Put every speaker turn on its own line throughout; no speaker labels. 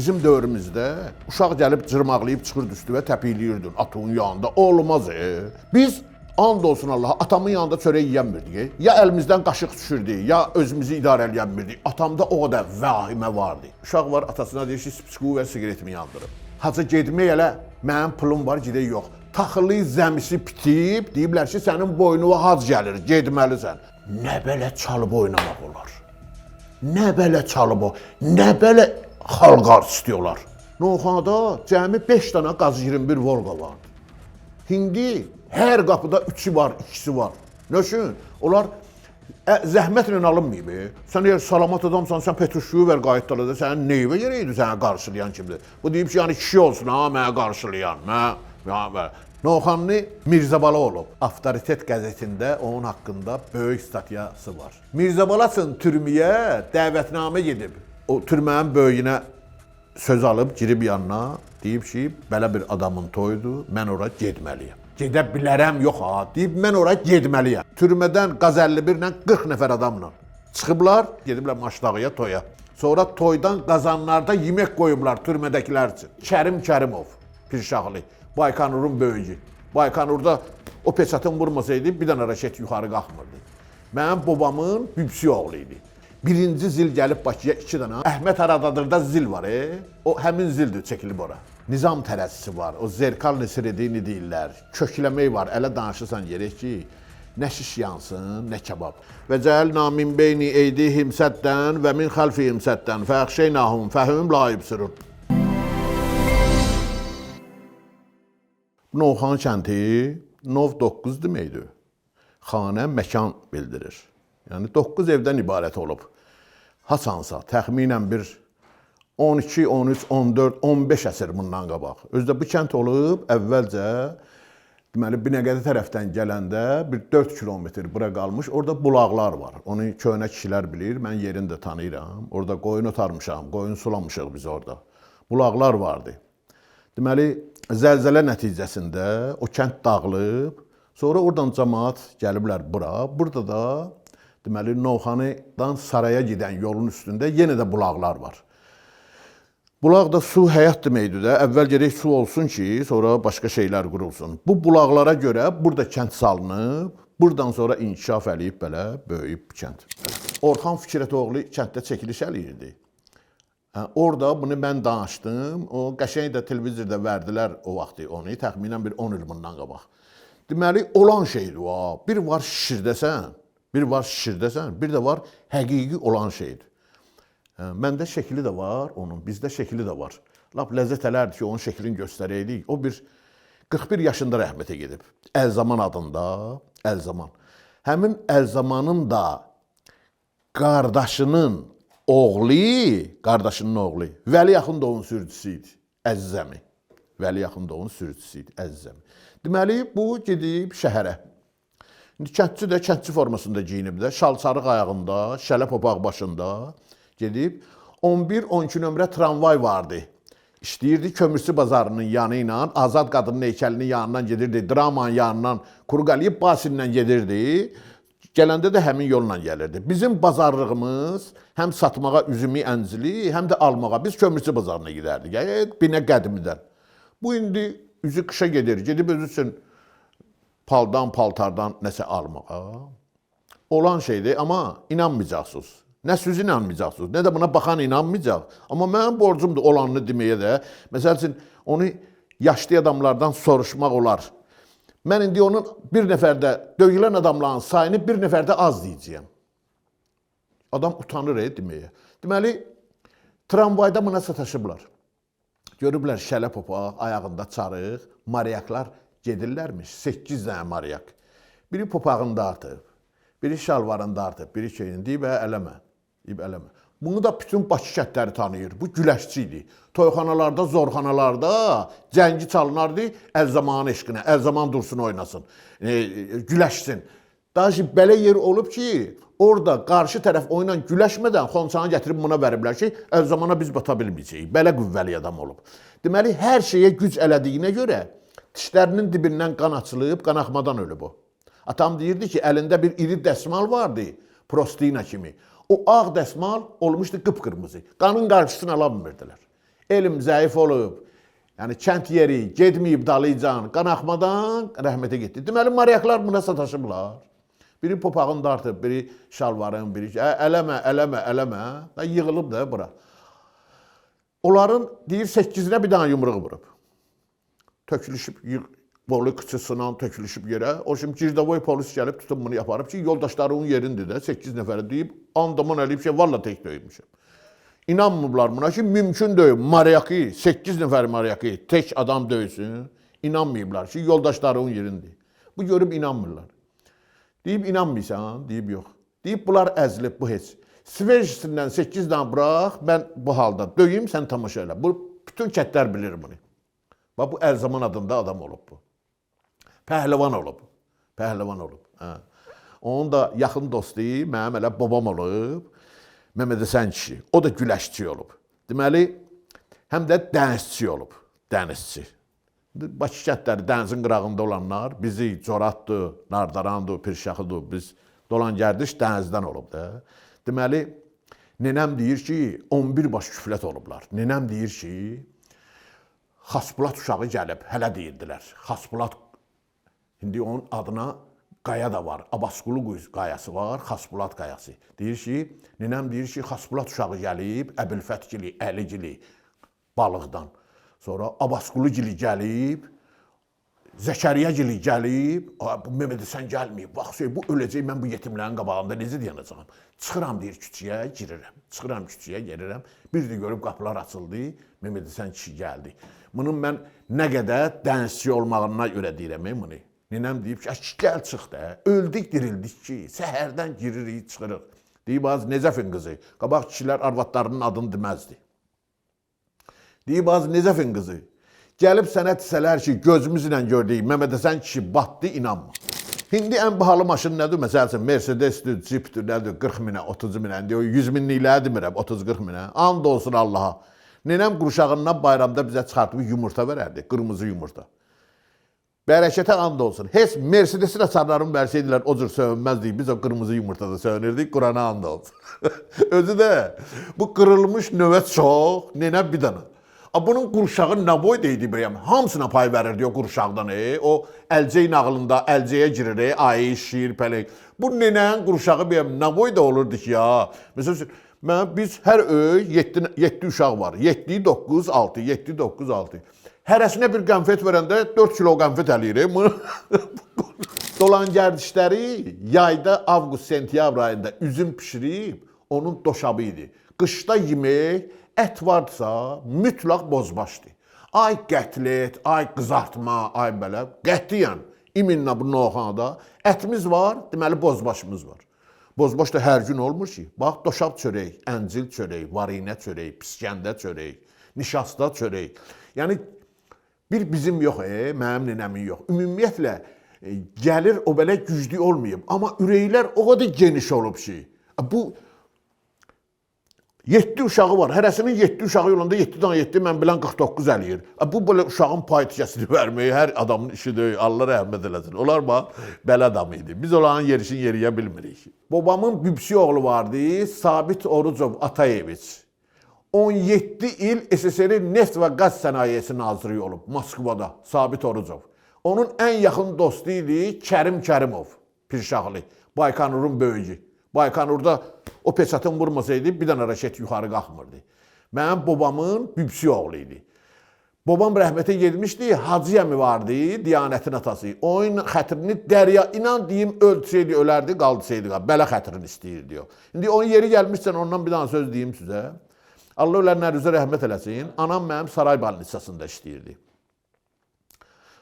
Bizim dövrümüzdə uşaq gəlib cırmaqlayıb çıxırdı üstünə, təpikləyirdin atın yanında. Olmaz. Biz and olsun Allaha, atamın yanında çörək yeyənmirdik. Ya əlimizdən qaşıq düşürdü, ya özümüzü idarə eləyənmirdik. Atamda o qədər vahimə vardı. Uşaq var, atasına deyir ki, spiçku və siqaretimi yandırıb. Haca getmək elə mənim pulum var, gedək yox. Taxılı zəmisi bitib, deyiblər ki, sənin boynuna hac gəlir, getməlisən. Nə belə çalıb oynamaq olar? Nə belə çalıb o, nə belə xalq artisti olar? Novxanada cəmi 5 dənə Qaz 21 Volqa vardı. İndi hər qapıda üçü var, ikisi var. Nə üçün? Onlar zəhmətlə alınmayıb. Sən əgər salamat adamsan, sən petruşkuyu ver qayıtdalı da sənin neyvə yeriydi sənə qarşılayan kimdir? Bu deyib ki, yəni kişi olsun ha mənə qarşılayan. Mən Novxanlı Mirzəbala olub. Avtoritet qəzetində onun haqqında böyük statyası var. Mirzəbalasın türməyə dəvətnamə gedib. O türmənin böyüyünə söz alıb girib yanına, deyib ki, belə bir adamın toyudur, mən ora getməliyəm. Gedə bilərəm yox ha, deyib mən ora getməliyəm. Türmədən Qaz 51 ilə 40 nəfər adamla çıxıblar, gediblər Maşdağıya toya. Sonra toydan qazanlarda yemək qoyublar türmədəkilər üçün. Kərim Kərimov, Pirşaxlı, Baykonurun böyüyü. Baykonurda o peçatın vurmasaydı bir dənə raket yuxarı qalxmırdı. Mənim babamın bibisi oğlu idi. Birinci zil gəlib Bakıya 2 dənə. Əhməd haradadır da zil var, O həmin zildir çəkilib ora. Nizam tərəzisi var. O zerkal nesiredini deyirlər. Kökləmək var. Ələ danışırsan yerək ki, nə şiş yansın, nə kebab. Və cəalna min beyni eydihim səddən və min xəlfihim səddən fəxşeynahum fəhum la yubsirun. Novxan kəndi Nov 9 deməkdir. Xanə məkan bildirir. Yəni 9 evdən ibarət olub. Haçansa təxminən bir 12, 13, 14, 15 əsr bundan qabaq. Özü də bu kənd olub əvvəlcə deməli Binəqədi tərəfdən gələndə bir 4 kilometr bura qalmış. Orada bulaqlar var. Onu köhnə kişilər bilir. Mən yerini də tanıyıram. Orada qoyun otarmışam, qoyun sulamışıq biz orada. Bulaqlar vardı. Deməli zəlzələ nəticəsində o kənd dağılıb. Sonra oradan cəmaət gəliblər bura. Burada da deməli Novxanıdan saraya gedən yolun üstündə yenə də bulaqlar var. Bulaq da su həyat deməkdir də. Əvvəl gərək su olsun ki, sonra başqa şeylər qurulsun. Bu bulaqlara görə burada kənd salınıb, buradan sonra inkişaf eləyib belə böyüyüb kənd. Orxan Fikrətoğlu kənddə çəkiliş eləyirdi. Hə, orada bunu mən danışdım. O qəşəng də televizorda verdilər o vaxtı onu, təxminən bir 10 il bundan qabaq. Deməli olan şeydir o. Bir var şişirdəsən, bir var şişirdəsən, bir də var həqiqi olan şeydir. Hə, məndə şəkli də var onun, bizdə şəkli də var. Lap ləzzət ələrdi ki, onun şəklini göstərəydik. O bir 41 yaşında rəhmətə gedib. Əlzaman adında, Əlzaman. Həmin Əlzamanın da qardaşının oğlu, Vəli Axundovun sürücüsü idi, Əziz əmi. Vəli Axundovun sürücüsü idi, Əziz əmi. Deməli, bu gedib şəhərə. İndi kəndçi də kəndçi formasında geyinib də, şalçarıq ayağında, şələ papaq başında gedib. 11-12 nömrə tramvay vardı. İşləyirdi Kömürçü bazarının yanı ilə, Azad qadının heykəlinin yanından gedirdi, Dramanın yanından, Quruqəliyev Basillə gedirdi. Gələndə də həmin yolla gəlirdi. Bizim bazarlığımız həm satmağa üzümü, əncili, həm də almağa. Biz Kömürçü bazarına gedərdik. Binə qədimidən. Bu indi üzü qışa gedir. Gedib özü üçün paldan, paltardan nəsə almağa. Olan şeydir, amma inanmayacaqsınız. Nə siz inanmayacaqsınız, nə də buna baxan inanmayacaq. Amma mənim borcumdur olanını deməyə də. Məsəl üçün, onu yaşlı adamlardan soruşmaq olar. Mən indi onun bir nəfərdə, döyülən adamların sayını bir nəfərdə az deyəcəyəm. Adam utanır deməyə. Deməli, tramvayda buna sataşıblar. Görüblər şələ papaq, ayağında çarıq, maryaklar gedirlərmiş. 8 dənə maryak. Biri papağını dartıb, biri şalvarını dartıb, biri şeyini deyib, eləmə. Deyib, eləmə. Bunu da bütün Bakı kəndləri tanıyır. Bu güləşçi idi. Toyxanalarda, zorxanalarda cəngi çalınardı Əlzamanın eşqinə. Əlzaman dursun oynasın, güləşsin. Daha belə yer olub ki, orada qarşı tərəf oyunla güləşmədən xonçanı gətirib buna veriblər ki, Əlzamana biz bata bilməyəcəyik. Belə qüvvəli adam olub. Deməli, hər şeyə güc elədiyinə görə dişlərinin dibindən qan açılıb, qanaxmadan ölüb o. Atam deyirdi ki, əlində bir iri dəsmal vardı, prostina kimi. O ağ dəsmal olmuşdu qıpqırmızı. Qanın qarşısını ala bilmirdilər. Elm zəif olub. Yəni kənd yeri getməyib dalıcan, qanaxmadan rəhmətə getdi. Deməli maryaklar buna sataşıblar. Biri popağını dartıb, biri şalvarın, biri eləmə, eləmə, eləmə. Da yığılıb da bura. Onların deyir 8-inə bir dənə yumruq vurub. Tökülüşüb bolu qıçısından tökülüşüb yerə. O şimdi girdavoy polis gəlib tutub bunu aparıb ki, yoldaşlarının yerindir də 8 nəfəri deyib andaman eləyib ki, valla tək döymüşəm. İnanmıblar buna ki, mümkün deyil. Maryakı, 8 nəfər maryakı tək adam döysün. İnanmayıblar ki, yoldaşlarının yerindir. Bu görüb inanmırlar. Deyib inanmıyorsan, deyib yox. Deyib bunlar əzilib, bu heç. Svejisindən 8 dənə bıraq, mən bu halda döyüm, sən tamaşa elə. Bu bütün kətlər bilir bunu. Bax bu Əlzaman adında adam olub bu. Pəhləvan olub. Pəhləvan olub. Hə. Onun da yaxın dostu mənim elə babam olub. Məmməd Həsən kişi. O da güləşçi olub. Deməli, həm də dənizçi olub. Dənizçi. Bakı kəndləri dənizin qırağında olanlar bizi Coratdır, Nardarandır, Pirşaxıdır. Biz dolan gəldiş dənizdən olub da. Deməli, nənəm deyir ki, 11 baş küflət olublar. Nənəm deyir ki, Xasbulat uşağı gəlib, hələ deyirdilər. Xasbulat, indi onun adına qaya da var. Abbasqulu qayası var, Xasbulat qayası. Deyir ki, nənəm deyir ki, Xasbulat uşağı gəlib, Əbülfəthgili, Əligili balıqdan. Sonra Abbasqulu gili gəlib, Zəkəriyagili gəlib, bu Məmməd Həsən gəlməyib. Bax, bu öləcək, mən bu yetimlərin qabağında necə dayanacağam? Çıxıram deyir küçəyə, girirəm. Çıxıram küçəyə, girirəm. Bir də görüb qapılar açıldı, Məmməd Həsən kişi gəldi. Bunun mən nə qədər dənizçi olmağına görə deyirəm bunu. Nənəm deyib ki, gəl çıx da. Öldük, dirildik ki, səhərdən giririk, çıxırıq. Deyib az Necəfin qızı. Qabaq kişilər arvadlarının adını deməzdi. Deyib az Necəfin qızı. Gəlib sənə desələr ki, gözümüzlə gördük, Məmməd Həsən kişi batdı, inanma. İndi ən bahalı maşın nədir? Məsəl üçün Mercedesdir, Jeepdir, nədir? 40 minə, 30 minə. İndi o 100 minlikləri demirəm, 30-40 minə. And olsun Allaha. Nənəm qurşağından bayramda bizə çıxartıb yumurta verərdi, qırmızı yumurta. Bərəkətə and olsun. Heç Mercedesin açarlarını versəydilər o cür sövünməzdik. Biz o qırmızı yumurtada sövünürdük. Qurana and olsun. Özü də bu qırılmış növə çox, nənəm bir dənə. Bunun qurşağı nə boyda idi bəyəm? Hamısına pay verirdi o qurşaqdan. O əlcək nağılında əlcəyə girir, ayı, şir, pələk. Bu nənənin qurşağı bəyəm nə boyda olurdu ki ya? Məsəl üçün, biz hər öy 7 uşaq var. 7, 9, 6, 7, 9, 6. Hərəsinə bir qənfet verəndə 4 kilo qənfet eləyir. Dolan gərdişləri yayda avqust, sentyabr ayında üzüm pişirib, onun doşabı idi. Qışda yemək, ət varsa mütləq bozbaşdı. Ay qətlet, ay qızartma, ay belə. Qətiyyən iminlə bu noxanada ətimiz var, deməli bozbaşımız var. Bozbaş da hər gün olmur ki. Bax, doşab çörək, əncil çörək, varinə çörək, piskəndə çörək, nişasta çörək. Yəni bir bizim yox, mənim nənəmin yox. Ümumiyyətlə gəlir o belə güclü olmayıb, amma ürəklər o qədər geniş olub ki. Bu 7 uşağı var. Hərəsinin 7 uşağı olanda 7 dana 7 mən bilən 49 eləyir. Bu belə uşağın pay tikəsini verməyi hər adamın işi deyil. Allah rəhmət eləsin. Onlar bax belə adam idi. Biz onların yerişini yeriyə bilmirik. Babamın bibisi oğlu vardı, Sabit Orucov Atayeviç. 17 il SSR Neft və Qaz Sənayesi naziri olub Moskvada, Sabit Orucov. Onun ən yaxın dostu idi Kərim Kərimov, Pirşaxlı, Baykonurun böyüyü. Baykonurda o peçatın vurmasaydı bir dənə raket yuxarı qalxmırdı. Mənim babamın bibisi oğlu idi. Babam rəhmətə getmişdi, Hacı əmi vardı, Diyanətin atası. Onun xətrini dərya, inan deyim, ölsəydi ölərdi, qaldırsaydı, belə xətrini istəyirdi o. İndi onun yeri gəlmişsən, ondan bir dənə söz deyim sizə. Allah ölənlər üzə rəhmət eləsin. Anam mənim saray balnisasında işləyirdi.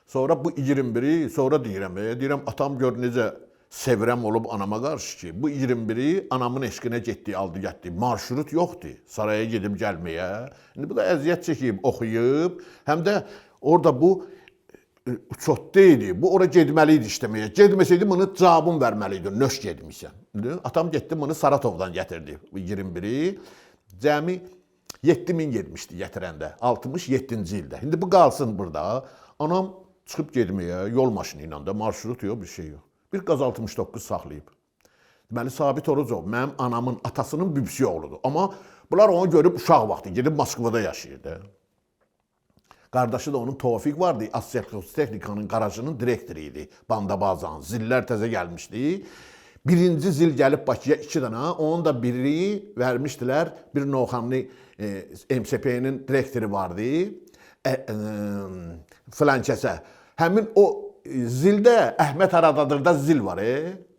Sonra bu 21-i, sonra deyirəm, deyirəm atam gör necə sevirəm olub anama qarşı ki, bu 21-i anamın eşqinə getdi, aldı, getdi. Marşrut yoxdur saraya gedib gəlməyə. İndi bu da əziyyət çəkib, oxuyub, həm də orada bu uçotda idi. Bu ora getməli idi işləməyə. Getməsəydi bunu cavabın verməli idi. Nöş getmisən. İndi atam getdi bunu Saratovdan gətirdi bu 21-i. Cəmi 7000 getmişdi gətirəndə. 67-ci ildə. İndi bu qalsın burada. Anam çıxıb getməyə yol maşını ilə də marşrut yox, bir şey yox. Bir qaz 69 saxlayıb. Deməli Sabit Orucov mənim anamın atasının bibisi oğludur. Amma Bunlar onu görüb uşaq vaxtı gedib Moskvada yaşayırdı. Qardaşı da onun Tofiq vardı, Asselxotexnikanın qarajının direktoru idi. Bandabazan. Zillər təzə gəlmişdi. Birinci zil gəlib Bakıya 2 dənə, onun da biri vermişdilər. Bir Novxanlı MSP-nin direktoru vardı. Filan kəsə. Həmin o zildə Əhməd Haradadırda zil var.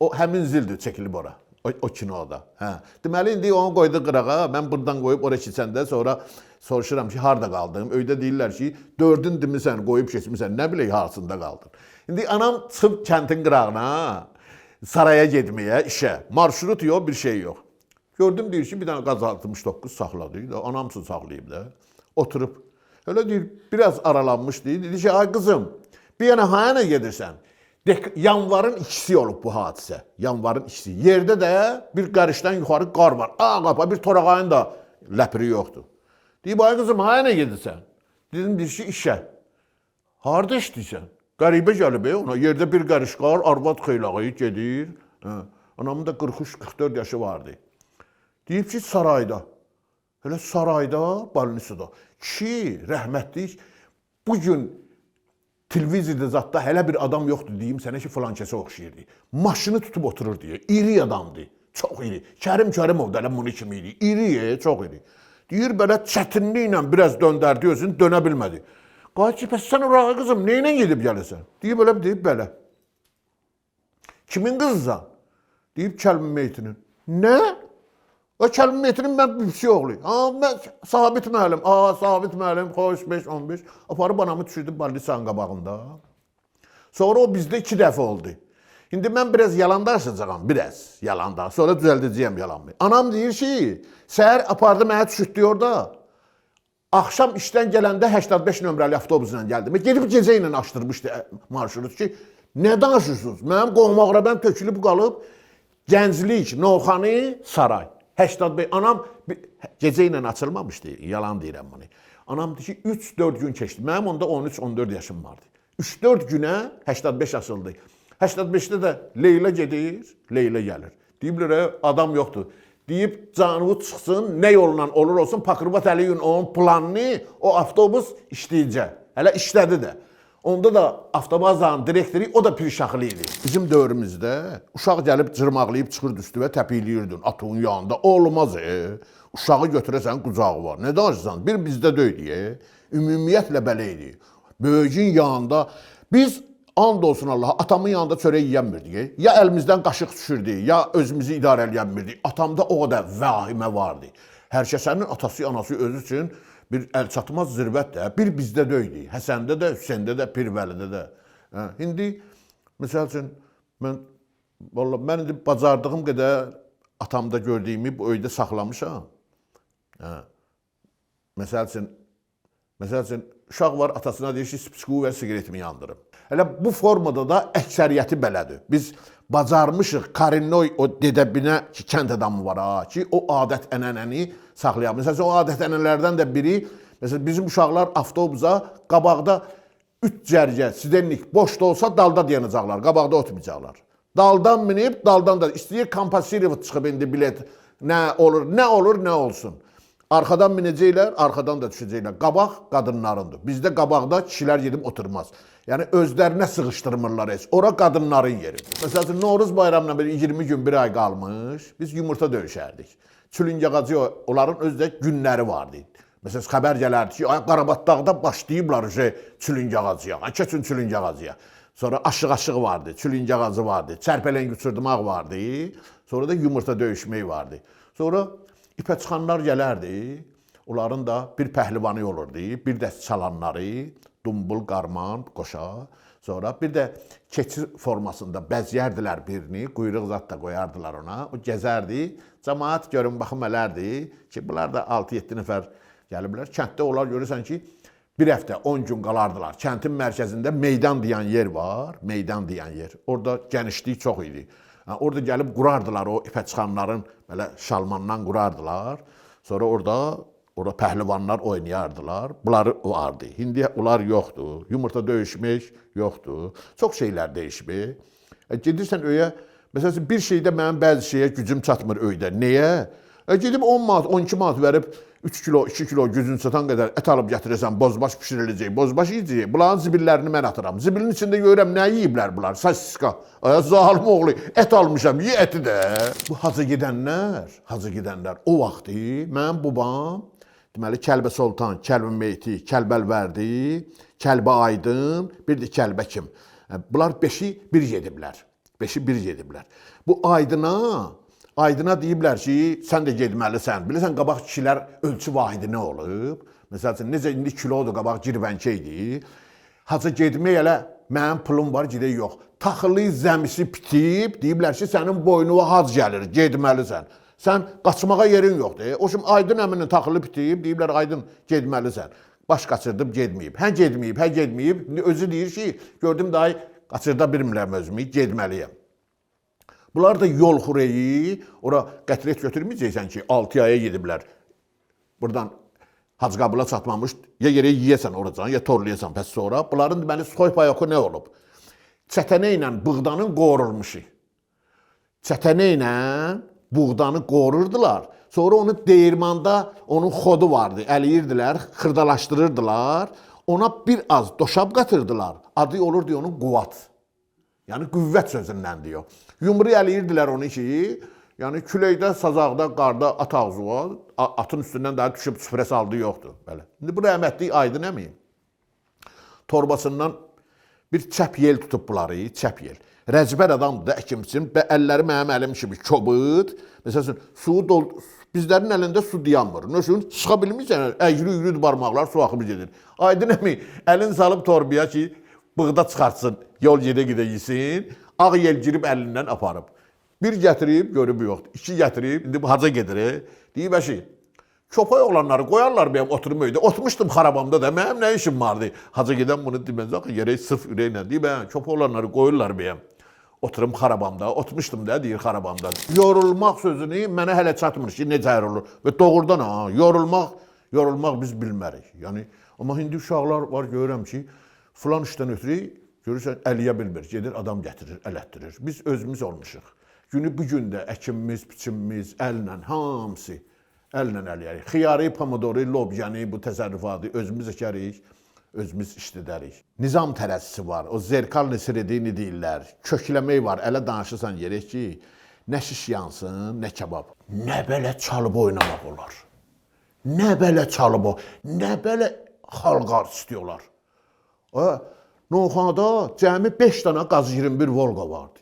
O həmin zildir çəkilib ora. O kinoda. Hə. Deməli indi onu qoydu qırağa. Mən burdan qoyub ora keçəndə sonra soruşuram ki, harda qaldım? Öydə deyirlər ki, 4-ün demisən, qoyub keçmisən, nə bilək harsında qaldın. İndi anam çıxıb kəndin qırağına, saraya getməyə, işə. Marşrut yox, bir şey yox. Gördüm deyir ki, bir dənə qaz 69 saxladı. Anam üçün saxlayıb da. Oturub. Elə deyir, biraz aralanmış deyir. Dedi ki, ay qızım, bir yana hayana gedirsən? Yanvarın 2-si olub bu hadisə. Yanvarın 2-si. Yerdə də bir qarışdan yuxarı qar var. Ağ qapa, bir torağayın da ləpiri yoxdur. Deyib, ay qızım, hayana gedirsən? Dedim, deyir ki, işə. Harda işləyirsən? Qəribə gəlib ona. Yerdə bir qarış qar, arvad xeylağı gedir. Hə. Anamın da 43-44 yaşı vardı. Deyib ki, sarayda. Elə sarayda, balnisada. Ki, rəhmətlik, bu gün televizorda zadda hələ bir adam yoxdur deyim sənə ki, filan kəsə oxşayırdı. Maşını tutub oturur deyə. İri adamdı. Çox iri. Kərim Kərimov da elə bunu kimi idi. İri, çox iri. Deyir belə çətinliklə biraz döndərdi özünü, dönə bilmədi. Qayıt ki, bəs sən ora qızım, nə ilə gedib gəlirsən? Deyib elə, deyib belə. Kimin qızısan? Deyib Kəlmin Meytinin. Nə? O Kəlmin Meytinin mən bibisi oğluyum. Ha, mən Sabit müəllim. Aa, Sabit müəllim, xoş 5 15. Aparıb anamı düşürdü Ballisanın qabağında. Sonra o bizdə 2 dəfə oldu. İndi mən biraz yalan danışacağam, biraz yalan da. Sonra düzəldəcəyəm yalanımı. Anam deyir ki, səhər apardı mənə düşürtdü orada. Axşam işdən gələndə 85 nömrəli avtobusla gəldim. Gedib gecə ilə açdırmışdı marşrut ki, nə danışırsınız? Mənim qohum-əqrəbəm tökülüb qalıb Gənclik, Novxanı, Saray. 85. Anam gecə ilə açılmamışdı. Yalan deyirəm bunu. Anam deyir ki, 3-4 gün keçdi. Mənim onda 13-14 yaşım vardı. 3-4 günə 85 açıldı. 85-də də Leyla gedir, Leyla gəlir. Deyiblər, adam yoxdur. Deyib canı çıxsın, nə yolla olur olsun, Pakrovat Əliyevin onun planını o avtobus işləyəcək. Hələ işlədi də. Onda da avtobazanın direktoru o da Pirşaxlı idi. Bizim dövrümüzdə uşaq gəlib cırmaqlayıb çıxırdı üstüvə təpikləyirdin atın yanında. Olmaz. Uşağı götürəsən qucağı var. Nə danışırsan? Bir bizdə deyildi. Ümumiyyətlə belə idi. Böyüyün yanında biz and olsun Allaha, atamın yanında çörək yeyənmirdik. Ya əlimizdən qaşıq düşürdü, ya özümüzü idarə eləyənmirdik. Atamda o qədər vahimə vardı. Hər kəsənin atası, anası özü üçün bir əlçatmaz zirvət də, bir bizdə deyildi. Həsəndə də, Hüseyndə də, Pirvəlidə də. Hə, indi məsəl üçün mən vallah mən indi bacardığım qədər atamda gördüyümü bu öydə saxlamışam. Hə. Məsəl üçün uşaq var, atasına deyir ki, spiçku və siqaretimi yandırım. Elə bu formada da əksəriyyəti belədir. Biz bacarmışıq Karinnoy o dedəbinə ki, kənd adamı var ha, ki, o adət-ənənəni saxlaya. Məsələn, o adət-ənənələrdən də biri, məsələn, bizim uşaqlar avtobusa qabaqda 3 cərgə, sidenlik boş da olsa dalda dayanacaqlar, qabaqda oturmayacaqlar. Daldan minib, daldan da istəyir kompasirov çıxıb indi bilet nə olur, nə olur, nə olsun. Arxadan minəcəklər, arxadan da düşəcəklər. Qabaq qadınlarındır. Bizdə qabaqda kişilər gedib oturmaz. Yəni özlərinə sığışdırmırlar heç. Ora qadınların yeridir. Məsəl üçün Novruz bayramına bir 20 gün, bir ay qalmış, biz yumurta döyüşərdik. Çülüng ağacı onların özdə günləri vardı. Məsələn, xəbər gələrdi ki, ay Qarabatdağda başlayıblar çülüng ağacıya. Ay keçin çülüng ağacıya. Sonra aşıq-aşıq vardı, çülüng ağacı vardı, çərpələng uçurtmaq vardı. Sonra da yumurta döyüşmək vardı. Sonra ipə çıxanlar gələrdi. Onların da bir pəhlivanı olurdu, bir də çalanları, dumbul, qarman, qoşa. Sonra bir də keçi formasında bəzəyərdilər birini, quyruq zad da qoyardılar ona. O gəzərdi. Cəmaət görün baxım ələrdi ki, bunlar da 6-7 nəfər gəliblər. Kənddə onlar görürsən ki, bir həftə, 10 gün qalardılar. Kəndin mərkəzində meydan deyən yer var, meydan deyən yer. Orada genişlik çox idi. Orada gəlib qurardılar o ipə çıxanların belə şalmandan qurardılar. Sonra orada pəhlivanlar oynayardılar. Bunları vardı. İndi onlar yoxdur. Yumurta döyüşmək yoxdur. Çox şeylər dəyişib. Gedirsən öyə, məsələn bir şeydə mənim bəzi şeyə gücüm çatmır öydə. Niyə? Gedib 10 manat, 12 manat verib 3 kilo, 2 kilo gücün çatan qədər ət alıb gətirirsən, bozbaş bişiriləcək, bozbaş yeyəcək. Bunların zibillərini mən atıram. Zibilin içində görürəm nə yeyiblər bunlar? Sosiska. Ay zalım oğlu, ət almışam, ye əti də. Bu hacı gedənlər, hacı gedənlər o vaxtı mənim babam deməli Kəlbə Soltan, Kəlbə Meyti, Kəlbəlvərdi, Kəlbə Aydın, bir də Kəlbə kim. Bunlar beşi bir gediblər. Beşi bir gediblər. Bu Aydına deyiblər ki, sən də getməlisən. Bilirsən qabaq kişilər ölçü vahidi nə olub? Məsəl üçün necə indi kilodur, qabaq girvənkə idi. Hacı getmək elə mənim pulum var, gedək yox. Taxılı zəmisi bitib, deyiblər ki, sənin boynuna hac gəlir, getməlisən. Sən qaçmağa yerin yoxdur. O şimdi Aydın əminin taxılı bitib, deyiblər Aydın getməlisən. Baş qaçırdıb getməyib. Hə getməyib, hə getməyib. İndi özü deyir ki, gördüm dayı qaçırda bilmirəm özümü, getməliyəm. Bunlar da yol xureyi, ora qətlət götürməyəcəksən ki, 6 aya gediblər. Buradan Hacıqabula çatmamış, ya yerə yeyəsən oracan, ya torlayasan pəs sonra. Bunların deməli suxoy payoku nə olub? Çətənə ilə buğdanın qorulmuşu. Çətənə ilə buğdanı qorurdular. Sonra onu değirmanda onun xodu vardı. Əliyirdilər, xırdalaşdırırdılar. Ona bir az doşab qatırdılar. Adı olurdu onun quvat. Yəni qüvvət sözündən deyir. Yumru əliyirdilər onu ki, yəni küləkdə, sazaqda, qarda at ağzıva, atın üstündən daha düşüb süfrə saldı yoxdur. Belə. İndi bu rəhmətli Aydın əmi torbasından bir çəp yel tutub bunları, çəp yel. Rəcbər adamdır da əkimçin və əlləri mənim əlim kimi kobud. Məsəl üçün suyu dol bizlərin əlində su dayanmır. Nə üçün? Sıxa bilmirsən, əyri üyrüdür barmaqlar, su axıb gedir. Aydın əmi əlin salıb torbaya ki, bığda çıxartsın, yol gedə-gedə yesin. Ağ yel girib əlindən aparıb. Bir gətirib, görüb yoxdur. İki gətirib, indi bu haca gedir. Deyib əşi, köpək oğlanları qoyarlar mənim oturum öydə. Oturmuşdum xarabamda da, mənim nə işim vardı? Haca gedən bunu deməz, axı yerə sırf ürəklə. Deyib, hə, köpək oğlanları qoyurlar mənim. Oturum xarabamda, oturmuşdum da, deyir xarabamda. Yorulmaq sözünü mənə hələ çatmır ki, necə yorulur. Və doğrudan ha, yorulmaq biz bilmərik. Yəni, amma indi uşaqlar var, görürəm ki, filan işdən ötürü, görürsən, əliyə bilmir, gedir, adam gətirir, ələtdirir. Biz özümüz olmuşuq. Günü bu gün də əkimimiz, biçimimiz, əllə, hamısı əllə ələyərik. Xiyarı, pomidoru, lobyanı, bu təsərrüfatı özümüz əkərik, özümüz işlədərik. Nizam tərəzisi var, o zerkal nesiredini deyirlər. Kökləmək var, ələ danışırsan yerək ki, nə şiş yansın, nə kebab. Nə belə çalıb oynamaq olar. Nə belə çalıb o, nə belə xalq artisti olar. Novxanada cəmi 5 dənə qaz 21 Volqa vardı.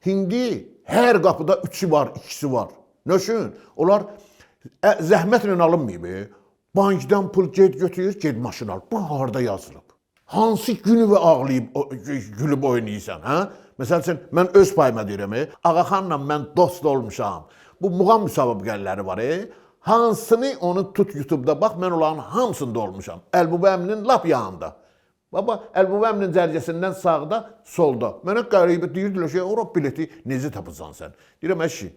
Hindi hər qapıda 3-ü var, 2-si var. Nə üçün? Onlar zəhmətlə alınmayıb. Bankdan pul get götür, get maşın al. Bu harda yazılıb? Hansı günü və ağlayıb, gülüb oynayırsan, hə? Məsəl üçün, mən öz payıma deyirəm, Ağaxanla mən dost olmuşam. Bu muğam müsabiqələri var, Hansını onu tut YouTube-da bax, mən onların hamısında olmuşam. Əlbuba əminin lap yanında. Baba, Əlbuba əminin cərgəsindən sağda, solda. Mənə qəribə deyirdilər ki, ora bileti necə tapırsan sən? Deyirəm, əşi,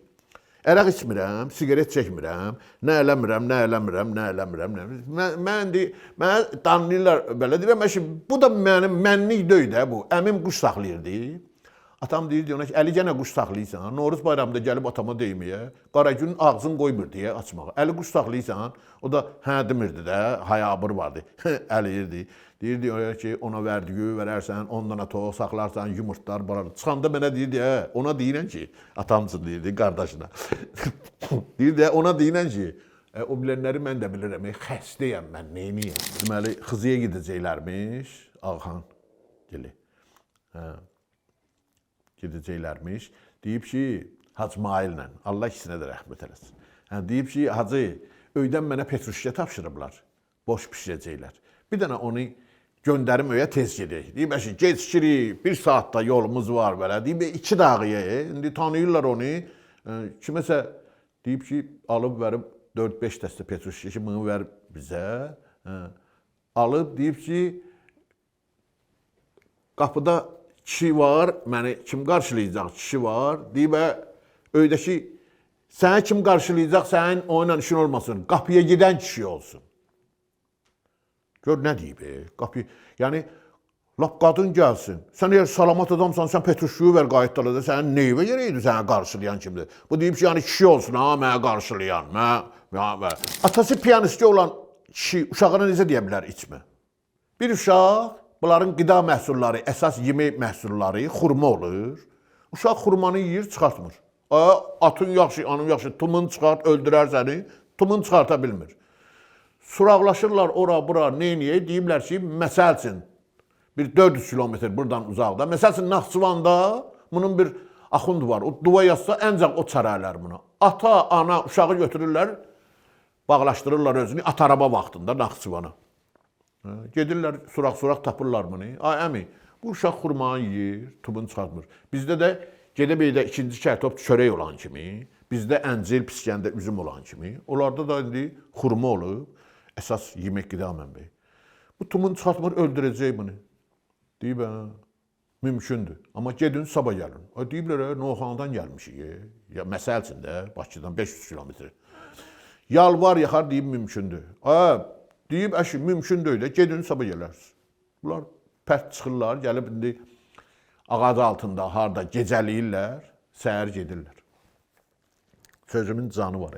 əraq içmirəm, siqaret çəkmirəm, nə eləmirəm, nə eləmirəm, nə eləmirəm. Nə. Mənə danlayırlar belə. Deyirəm, əşi, bu da mənim mənlik deyil də bu. Əmim quş saxlayırdı. Atam deyirdi ona ki, Əli gənə quş saxlayırsan, Novruz bayramında gəlib atama deyməyə, Qaragünün ağzını qoymur deyə açmağa. Əli quş saxlayırsan, o da hə demirdi də, hayabır vardı, əliyirdi. Deyirdi ona ki, ona verdiyi verərsən, 10 dana toyuq saxlarsan, yumurtlar, barar. Çıxanda mənə deyirdi, hə, ona deyirən ki, atam üçün deyirdi, qardaşına. Deyirdi, ona deyirən ki, o bilənləri mən də bilirəm, xəstəyəm mən, neyniyəm? Deməli, Xızıya gedəcəklərmiş, Ağaxan gili. Hə. Gedəcəklərmiş. Deyib ki, Hacı Maillə, Allah ikisinə də rəhmət eləsin. Hə, deyib ki, Hacı, öydən mənə petruşka tapşırıblar. Boş bişirəcəklər. Bir dənə onu göndərim öyə tez gedək. Deyib, əşi, gecikirik, bir saatda yolumuz var belə. Deyib, 2 dəqiqəyə, indi tanıyırlar onu. Kiməsə deyib ki, alıb verib 4-5 dəstə petruşka ki, bunu ver bizə. Hə. Alıb deyib ki, qapıda kişi var, məni kim qarşılayacaq kişi var. Deyib, öydəki səni kim qarşılayacaq, sənin onunla işin olmasın. Qapıya gedən kişi olsun. Gör nə deyib, qapı, yəni Lap qadın gəlsin. Sən əgər salamat adamsan, sən petruşkuyu ver qayıt da, sənin neyvə yeriydi sənə qarşılayan kimdir? Bu deyib ki, yəni kişi olsun ha, mənə qarşılayan. Mən. Atası pianisti olan kişi uşağına necə deyə bilər içmə? Bir uşaq, bunların qida məhsulları, əsas yemək məhsulları xurma olur. Uşaq xurmanı yeyir, çıxartmır. Atın yaxşı, anın yaxşı, tumun çıxart, öldürər səni. Tumun çıxarta bilmir. Suraqlaşırlar ora, bura, neyniyək? Deyiblər ki, məsəl üçün, bir 400 kilometr buradan uzaqda. Məsəl üçün, Naxçıvanda bunun bir axund var. O dua yazsa, ancaq o çarələr buna. Ata, ana, uşağı götürürlər, bağlaşdırırlar özünü at araba vaxtında Naxçıvana. Gedirlər, suraq-suraq tapırlar bunu. Ay əmi, bu uşaq xurmanı yeyir, tubunu çıxartmır. Bizdə də gedə bir də ikinci kərtop çörək olan kimi, bizdə əncir piskəndə üzüm olan kimi, onlarda da indi xurma olub, əsas yemək qida mənbəyi. Bu tumunu çıxartmır, öldürəcək bunu. Deyib, hə, mümkündür. Amma gedin, sabah gəlin. Ay, deyiblər, Novxandan gəlmişik. Ya, məsəl üçün də, Bakıdan 500 kilometr. Yalvar yaxar, deyib, mümkündür. Ay, deyib, əşi, mümkün deyil də, gedin, sabah gələrsiniz. Bunlar pərt çıxırlar, gəlib indi ağac altında, harda gecəliyirlər, səhər gedirlər. Sözümün canı var.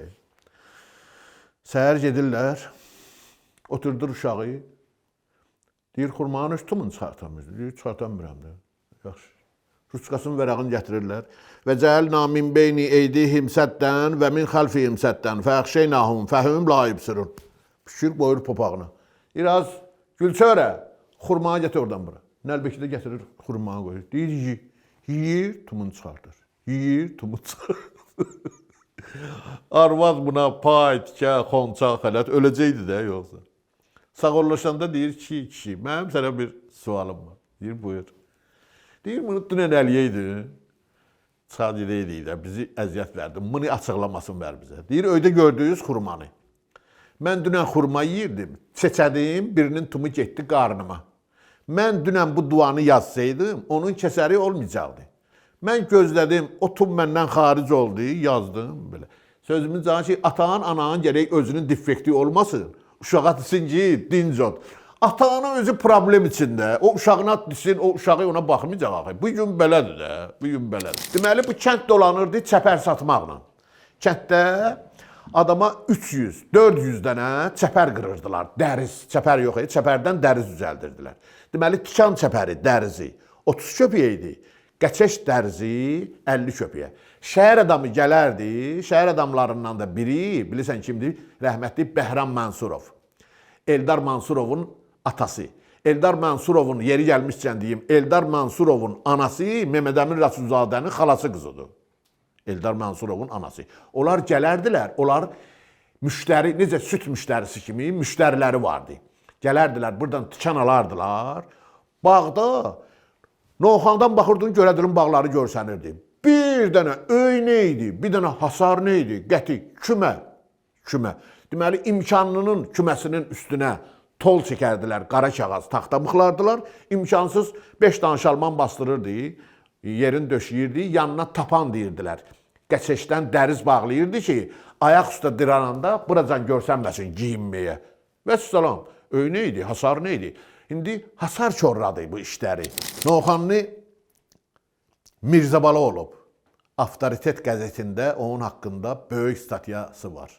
Səhər gedirlər, oturdur uşağı, deyir, xurmanın öz tumunu çıxartamır. Deyir, çıxartamıram da. Yaxşı. Ruçkasının vərağını gətirirlər. Və cəalna min beyni eydihim səddən və min xəlfihim səddən fəxşeynahum fəhum la yubsirun. Püşür qoyur popağına. Biraz Gülçörə, xurmanı gətir oradan bura. Nəlbəki də gətirir, xurmanı qoyur. Deyir, yiyir, yiyir, tumunu çıxardır. Yiyir, tumunu çıxardır. Arvad buna pay, tikə, xonça, xələt öləcəkdi də yoxsa. Sağollaşanda deyir ki, kişi, mənim sənə bir sualım var. Deyir, buyur. Deyir, bunu dünən əliyəydin. Çıxar gedəydik də, bizi əziyyət verdi. Bunu açıqlamasın ver bizə. Deyir, öydə gördüyünüz xurmanı. Mən dünən xurma yeyirdim, çeçədim, birinin tumu getdi qarnıma. Mən dünən bu duanı yazsaydım, onun kəsəri olmayacaqdı. Mən gözlədim, o tum məndən xaric oldu, yazdım belə. Sözümün canı ki, atanın, ananın gərək özünün defekti olmasın. Uşağa desin ki, dinc ol. Ata-ana özü problem içində. O uşağına desin, o uşağı ona baxmayacaq axı. Bu gün belədir də, bu gün belədir. Deməli bu kənd dolanırdı çəpər satmaqla. Kənddə adama 300, 400 dənə çəpər qırırdılar. Dəriz, çəpər yox idi, çəpərdən dəriz düzəldirdilər. Deməli tikan çəpəri, dərizi 30 köpüyə idi. Qəçəş dərzi 50 köpüyə. Şəhər adamı gələrdi, şəhər adamlarından da biri, bilirsən kimdir? Rəhmətli Bəhram Mansurov. Eldar Mansurovun atası. Eldar Mansurovun, yeri gəlmişkən deyim, Eldar Mansurovun anası Mehmet Əmin Rəsulzadənin xalası qızıdır. Eldar Mansurovun anası. Onlar gələrdilər, onlar müştəri, necə süd müştərisi kimi müştəriləri vardı. Gələrdilər, buradan tikan alardılar. Bağda Novxandan baxırdın, görədirin bağları görsənirdi. Bir dənə öy nə idi, bir dənə hasar nə idi? Qəti kümə, kümə. Deməli, imkanlının küməsinin üstünə tol çəkərdilər, qara kağız, taxta mıxlardılar. İmkansız 5 dənə şalman bastırırdı, yerin döşəyirdi, yanına tapan deyirdilər. Qəçeşdən dəriz bağlayırdı ki, ayaq üstə dirananda buracan görsənməsin giyinməyə. Vəssalam, öy nə idi, hasar nə idi? İndi hasar korladı bu işləri. Novxanlı Mirzəbala olub. Avtoritet qəzetində onun haqqında böyük statyası var.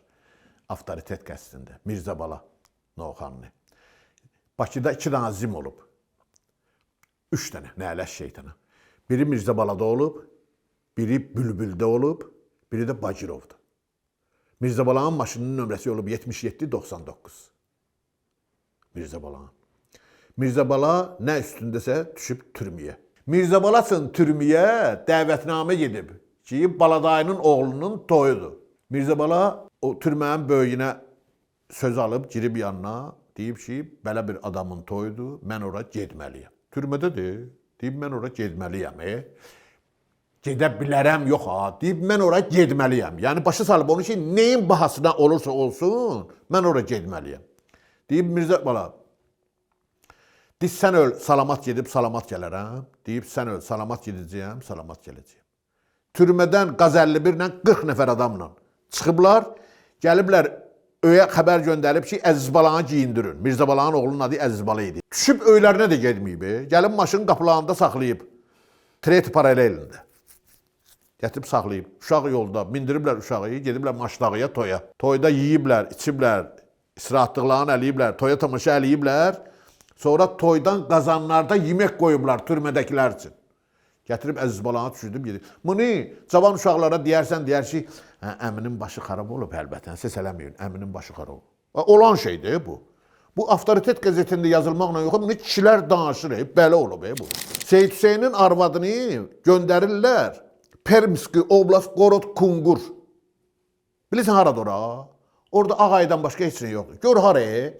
Avtoritet qəzetində Mirzəbala Novxanlı. Bakıda 2 dənə zim olub. 3 dənə, nələş şeytana. Biri Mirzəbalada olub, biri Bülbüldə olub, biri də Bakirovda. Mirzəbalanın maşınının nömrəsi olub 77-99. Mirzəbalanın. Mirzəbala nə üstündəsə düşüb türməyə. Mirzəbala üçün türməyə dəvətnamə gedib ki, Baladayının oğlunun toyudur. Mirzəbala o türmənin böyüyünə söz alıb, girib yanına, deyib ki, belə bir adamın toyudur, mən ora getməliyəm. Türmədədir, deyib mən ora getməliyəm. Gedə bilərəm, yox ha, deyib mən ora getməliyəm. Yəni başa salıb onu ki, nəyin bahasına olursa olsun, mən ora getməliyəm. Deyib Mirzəbala, deyib sən öl, salamat gedib salamat gələrəm. Deyib sən öl, salamat gedəcəyəm, salamat gələcəyəm. Türmədən Qaz 51 ilə 40 nəfər adamla çıxıblar, gəliblər öyə xəbər göndərib ki, Əzizbalanı geyindirin. Mirzəbalanın oğlunun adı Əzizbala idi. Düşüb öylərinə də getməyib. Gəlib maşının qapılarında saxlayıb. Tret paralelində. Gətirib saxlayıb. Uşaq yolda mindiriblər uşağı, gediblər Maşdağıya toya. Toyda yeyiblər, içiblər, istirahətlıqlarını eləyiblər, toya tamaşa eləyiblər. Sonra toydan qazanlarda yemək qoyublar türmədəkilər üçün. Gətirib əziz balanı düşürdüm gedib. Bunu cavan uşaqlara deyərsən, deyər ki, hə, əminin başı xarab olub əlbəttə, səs eləməyin, əminin başı xarab olub. Olan şeydir bu. Bu avtoritet qəzetində yazılmaqla yox, bunu kişilər danışır, belə olub bu. Seyid Hüseynin arvadını göndərirlər Permski oblast Qorod Kungur. Bilirsən haradır ora? Orada Ağaydan başqa heç nə yoxdur. Gör haraya?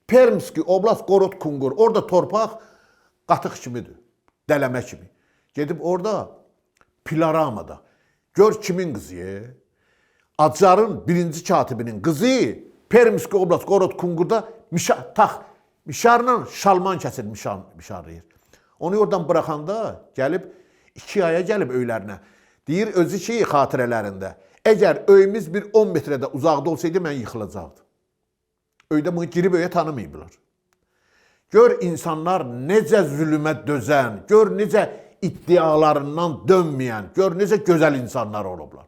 Permski oblast Qorod Kungur. Orada torpaq qatıq kimidir. Dələmə kimi. Gedib orada Pilaramada. Gör kimin qızı? Acarın birinci katibinin qızı Permski oblast Qorod Kungurda mişa, tax mişarla şalman kəsir, mişarlayır. Onu oradan bıraxanda gəlib 2 aya gəlib öylərinə. Deyir özü ki xatirələrində. Əgər öyümüz bir 10 metrədə uzaqda olsaydı mən yıxılacaqdım. Öydə bunu girib öyə tanımayıblar. Gör insanlar necə zülmə dözən, gör necə iddialarından dönməyən, gör necə gözəl insanlar olublar.